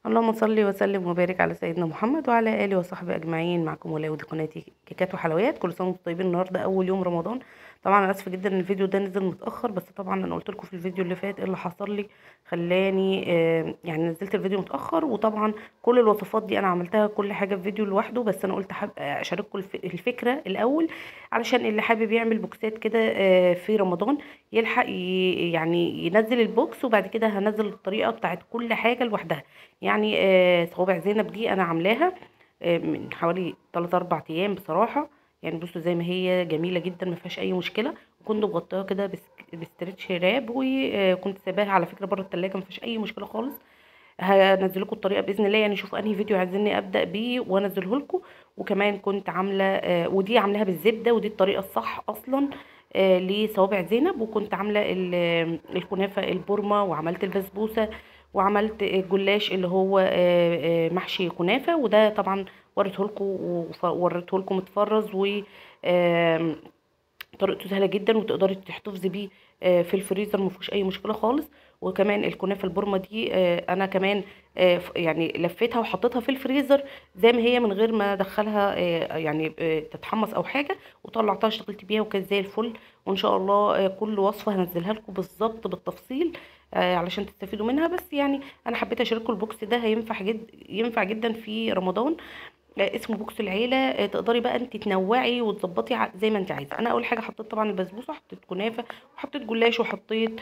اللهم صل وسلم وبارك على سيدنا محمد وعلى اله وصحبه اجمعين. معكم ولاء ودي قناتي كيكات وحلويات. كل سنة وانتم طيبين. النهارده اول يوم رمضان. طبعا انا اسفه جدا ان الفيديو ده نزل متاخر، بس طبعا انا قلت لكم في الفيديو اللي فات ايه اللي حصل لي خلاني يعني نزلت الفيديو متاخر. وطبعا كل الوصفات دي انا عملتها كل حاجة في فيديو لوحده، بس انا قلت حابب اشارككم الفكرة الاول علشان اللي حابب يعمل بوكسات كده في رمضان يلحق يعني ينزل ال box، وبعد كده هنزل الطريقة بتاعت كل حاجة لوحدها. يعني صوابع زينب دي انا عاملاها من حوالي 3-4 ايام بصراحة. يعني بصوا زي ما هي جميلة جدا ما فيهاش اي مشكلة، وكنت مغطاها كده ب stretch wrap، وكنت سايباها على فكرة بره التلاجة ما فيهاش اي مشكلة خالص. هنزل لكم الطريقة باذن الله، يعني شوفوا انهي فيديو عايزيني ابدا بيه وانزله لكم. وكمان كنت عامله ودي عاملاها بالزبده، ودي الطريقة الصح اصلا لصوابع زينب. وكنت عامله الكنافه البورما، وعملت البسبوسه، وعملت الجلاش اللي هو محشي كنافه، وده طبعا وريته لكم ووريته لكم متفرز، و طريقته سهلة جدا وتقدري تحتفظي بيه في الفريزر ما فيهوش اي مشكلة خالص. وكمان الكنافه البورما دي انا كمان يعني لفيتها وحطيتها في الفريزر زي ما هي من غير ما ادخلها يعني تتحمص او حاجة، وطلعتها اشتغلت بيها وكانت زي الفل. وان شاء الله كل وصفه هنزلها لكم بالظبط بالتفصيل علشان تستفيدوا منها. بس يعني انا حبيت اشارككم ال box ده، هينفع جدا، ينفع جدا في رمضان. اسمه box العيلة. تقدري بقى انت تنوعي وتظبطي زي ما انت عايزه. انا اول حاجة حطيت طبعا البسبوسه، حطيت كنافه، وحطيت جلاش، وحطيت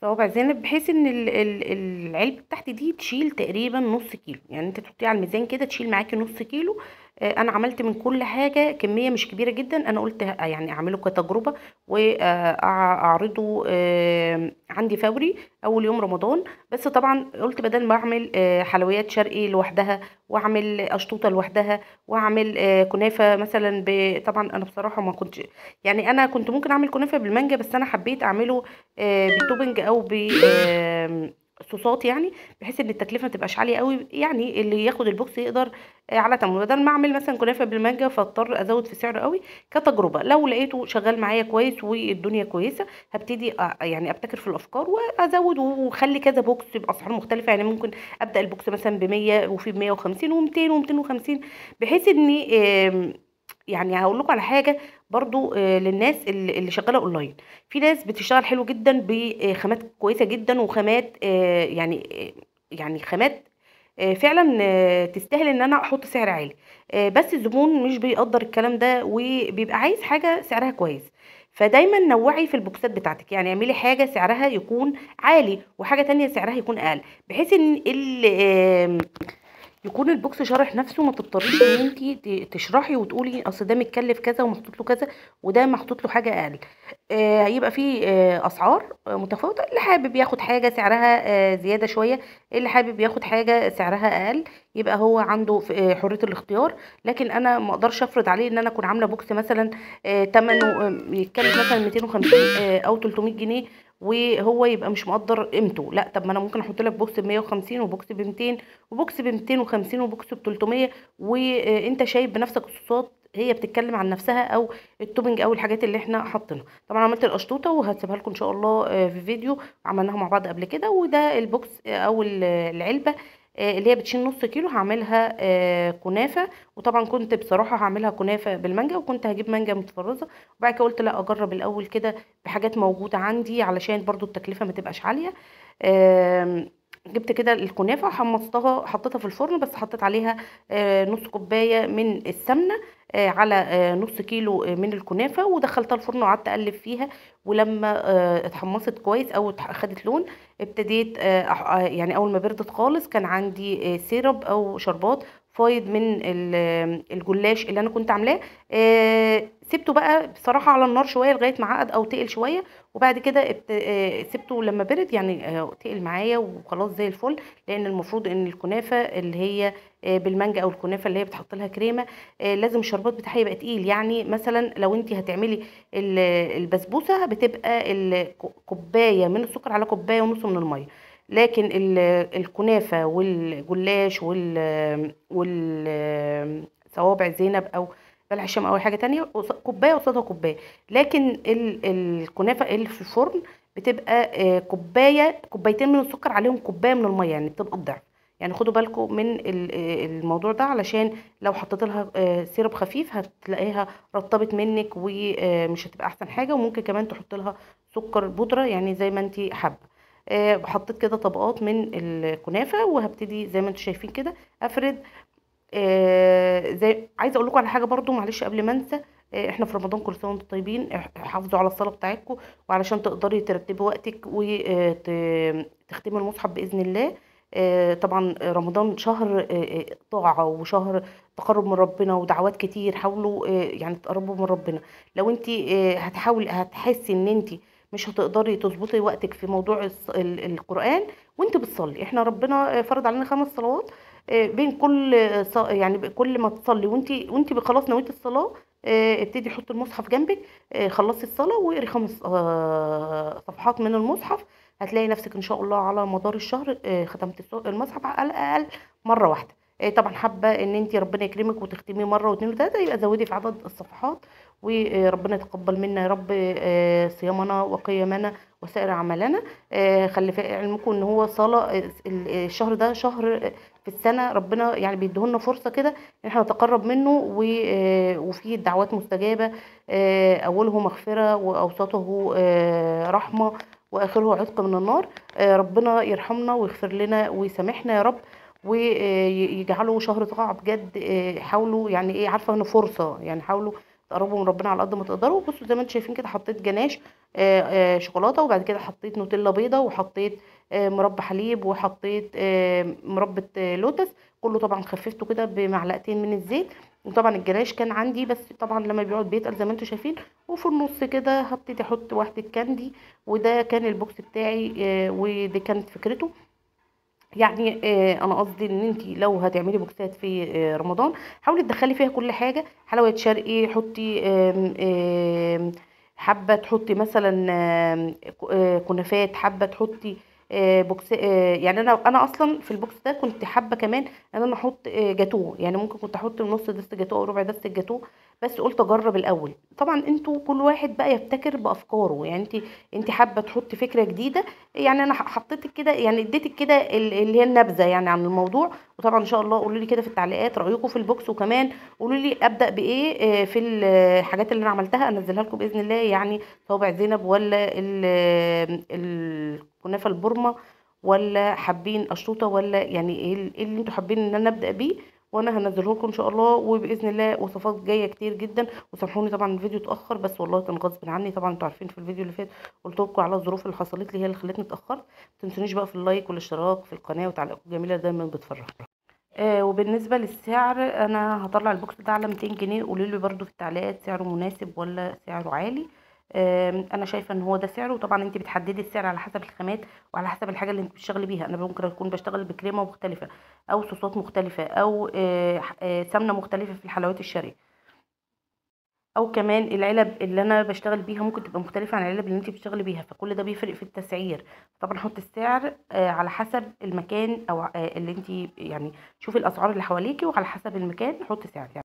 صوابع زينب، بحيث ان العلبة بتاعتي دي تشيل تقريبا نص كيلو. يعني انت تحطيه على الميزان كده تشيل معاكي نص كيلو. انا عملت من كل حاجة كمية مش كبيرة جدا، انا قلت يعني اعمله كتجربة واعرضه عندي فوري اول يوم رمضان. بس طبعا قلت بدل ما اعمل حلويات شرقي لوحدها، واعمل اشطوطه لوحدها، واعمل كنافه مثلا طبعا انا بصراحة ما كنت يعني انا كنت ممكن اعمل كنافه بالمانجا، بس انا حبيت اعمله بال topping او ب صوصات، يعني بحيث ان التكلفة ما تبقاش عالية قوي، يعني اللي ياخد ال box يقدر على تمنه. بدل ما اعمل مثلا كنافه بالمانجا فاضطر ازود في سعره قوي. كتجربة لو لقيته شغال معايا كويس والدنيا كويسة هبتدي يعني ابتكر في الافكار وازود واخلي كذا box باسعار مختلفة. يعني ممكن ابدا ال box مثلا ب100 وفي ب150 و200 و250، بحيث ان يعني هقول لكم على حاجة برضو للناس اللي شغالة اونلاين. في ناس بتشتغل حلو جدا بخامات كويسة جدا، وخامات يعني خامات فعلا تستاهل ان انا احط سعر عالي، بس الزبون مش بيقدر الكلام ده وبيبقى عايز حاجة سعرها كويس. فدايما نوعي في البوكسات بتاعتك، يعني اعملي حاجة سعرها يكون عالي وحاجه تانية سعرها يكون اقل، بحيث ان يكون ال box شارح نفسه. ما تضطريش ان انت تشرحي وتقولي اصل ده متكلف كذا ومحطوط له كذا وده محطوط له حاجة اقل. هيبقى في اسعار متفاوتة، اللي حابب ياخد حاجة سعرها زيادة شوية، اللي حابب ياخد حاجة سعرها اقل، يبقى هو عنده حرية الاختيار. لكن انا ما اقدرش افرض عليه ان انا اكون عامله box مثلا ثمنه يتكلف مثلا 250 او 300 جنيه وهو يبقى مش مقدر قيمته. لا، طب ما انا ممكن احط لك box ب 150 و box ب 200 و box ب 250 و box ب 300، وانت شايف بنفسك الصوصات هي بتتكلم عن نفسها او ال topping او الحاجات اللي احنا حاطينها. طبعا عملت القشطوطه وهسيبها لكم ان شاء الله في فيديو عملناها مع بعض قبل كده. وده ال box او العلبة اللي هي بتشيل نص كيلو، هعملها كنافه. وطبعا كنت بصراحة هعملها كنافه بالمانجا، وكنت هجيب مانجا متفرزه، وبعد كده قلت لا اجرب الاول كده بحاجات موجودة عندي علشان برضو التكلفة ما تبقاش عالية. جبت كده الكنافه حمصتها، حطيتها في الفرن، بس حطيت عليها نص كوباية من السمنة على نص كيلو من الكنافه، ودخلتها الفرن وقعدت اقلب فيها. ولما اتحمصت كويس او خدت لون ابتديت يعني اول ما بردت خالص كان عندي syrup او شربات فايض من الجلاش اللي انا كنت عاملاه. سبته بقى بصراحة على النار شوية لغاية ما عقد او تقل شوية، وبعد كده سبته لما برد، يعني تقل معايا وخلاص زي الفل. لان المفروض ان الكنافه اللي هي بالمانجا او الكنافه اللي هي بتحط لها كريمة لازم الشربات بتاعها يبقى تقيل. يعني مثلا لو انت هتعملي البسبوسه بتبقى كوباية من السكر على كوباية ونص من المية، لكن الكنافه والجلاش وال صوابع زينب او بلح الشام او اي حاجة تانية كوباية قصادها كوباية. لكن الكنافه اللي في الفرن بتبقى كوباية كوبايتين من السكر عليهم كوباية من المية، يعني بتبقى الضعف. يعني خدوا بالكم من الموضوع ده، علشان لو حطيت لها syrup خفيف هتلاقيها رطبت منك ومش هتبقى احسن حاجة. وممكن كمان تحط لها سكر بودره، يعني زي ما انت حابة. حطيت كده طبقات من الكنافه، وهبتدي زي ما انتم شايفين كده افرد. زي عايزه اقول لكم على حاجة برضو معلش قبل ما انسى، احنا في رمضان كل سنة وانتم طيبين، حافظوا على الصلاة بتاعتكم، وعلشان تقدري ترتبي وقتك وتختمي المصحف باذن الله. طبعا رمضان شهر طاعة وشهر تقرب من ربنا ودعوات كتير، حاولوا يعني تقربوا من ربنا. لو انت هتحاولي هتحسي ان انت مش هتقدري تظبطي وقتك في موضوع القرآن وانت بتصلي، احنا ربنا فرض علينا 5 صلوات، بين كل يعني كل ما تصلي وانت خلاص نويتي الصلاة، ابتدي حطي المصحف جنبك، خلصي الصلاة واقري 5 صفحات من المصحف، هتلاقي نفسك ان شاء الله على مدار الشهر ختمتي المصحف على الاقل مرة واحدة. طبعا حابة ان انت ربنا يكرمك وتختميه مرة واثنين وثلاثة، يبقى زودي في عدد الصفحات، وربنا يتقبل منا يا رب صيامنا وقيامنا وسائر اعمالنا. خلي في علمكم ان هو صلاة الشهر ده شهر في السنة ربنا يعني بيديهولنا فرصة كده ان احنا نتقرب منه، وفيه دعوات مستجابة، اوله مغفرة واوسطه رحمه واخره عتق من النار. ربنا يرحمنا ويغفر لنا ويسامحنا يا رب، ويجعله شهر طاعة بجد. حاولوا يعني ايه، عارفه انه فرصة، يعني حاولوا تقربوا من ربنا على قد ما تقدروا. بصوا زي ما انتم شايفين كده حطيت جناش شوكولاتة، وبعد كده حطيت نوتيلا بيضة، وحطيت مربى حليب، وحطيت مربى لوتس، كله طبعا خففته كده بمعلقتين من الزيت. وطبعا الجناش كان عندي، بس طبعا لما بيقعد بيتقل زي ما انتم شايفين. وفي النص كده هبتدي احط واحدة candy، وده كان ال box بتاعي، ودي كانت فكرته. يعني انا قصدي ان انت لو هتعملي بوكسات في رمضان حاولي تدخلي فيها كل حاجة، حلويات شرقي حطي، حابة تحطي مثلا كنافات، حابة تحطي box. يعني انا اصلا في ال box ده كنت حابة كمان ان انا احط جاتوه، يعني ممكن كنت احط نص دست جاتوه او ربع دست جاتوه، بس قلت اجرب الاول. طبعا انتوا كل واحد بقى يبتكر بافكاره، يعني انت حابة تحطي فكرة جديدة، يعني انا حطيت كده، يعني اديتك كده اللي هي النبذه يعني عن الموضوع. وطبعا ان شاء الله قولوا لي كده في التعليقات رايكم في ال box، وكمان قولوا لي ابدا بايه في الحاجات اللي انا عملتها، انزلها لكم باذن الله، يعني صوابع زينب ولا الكنافه البرمة، ولا حابين اشطوطه، ولا يعني ايه اللي انتوا حابين ان انا ابدا بيه، وانا هنزله لكم ان شاء الله. وباذن الله وصفات جاية كتير جدا. وسامحوني طبعا الفيديو اتاخر، بس والله كان غصب عني. طبعا انتوا عارفين في الفيديو اللي فات قلت لكم على الظروف اللي حصلت لي هي اللي خلتني اتاخرت. ما تنسونيش بقى في ال like والاشتراك في القناة وتعليقاتكم الجميلة دايما بتفرحني. وبالنسبة للسعر انا هطلع ال box ده على 200 جنيه، قولوا لي برده في التعليقات سعره مناسب ولا سعره عالي. انا شايفه ان هو ده سعره، وطبعا انت بتحددي السعر على حسب الخامات وعلى حسب الحاجة اللي انت بتشتغلي بيها. انا ممكن اكون بشتغل بكريمه مختلفة او صوصات مختلفة او سمنه مختلفة في الحلويات الشرقية، او كمان العلب اللي انا بشتغل بيها ممكن تبقى مختلفة عن العلب اللي انت بتشتغلي بيها، فكل ده بيفرق في التسعير. طبعا حط السعر على حسب المكان او اللي انت يعني شوفي الاسعار اللي حواليكي، وعلى حسب المكان حطي سعر يعني.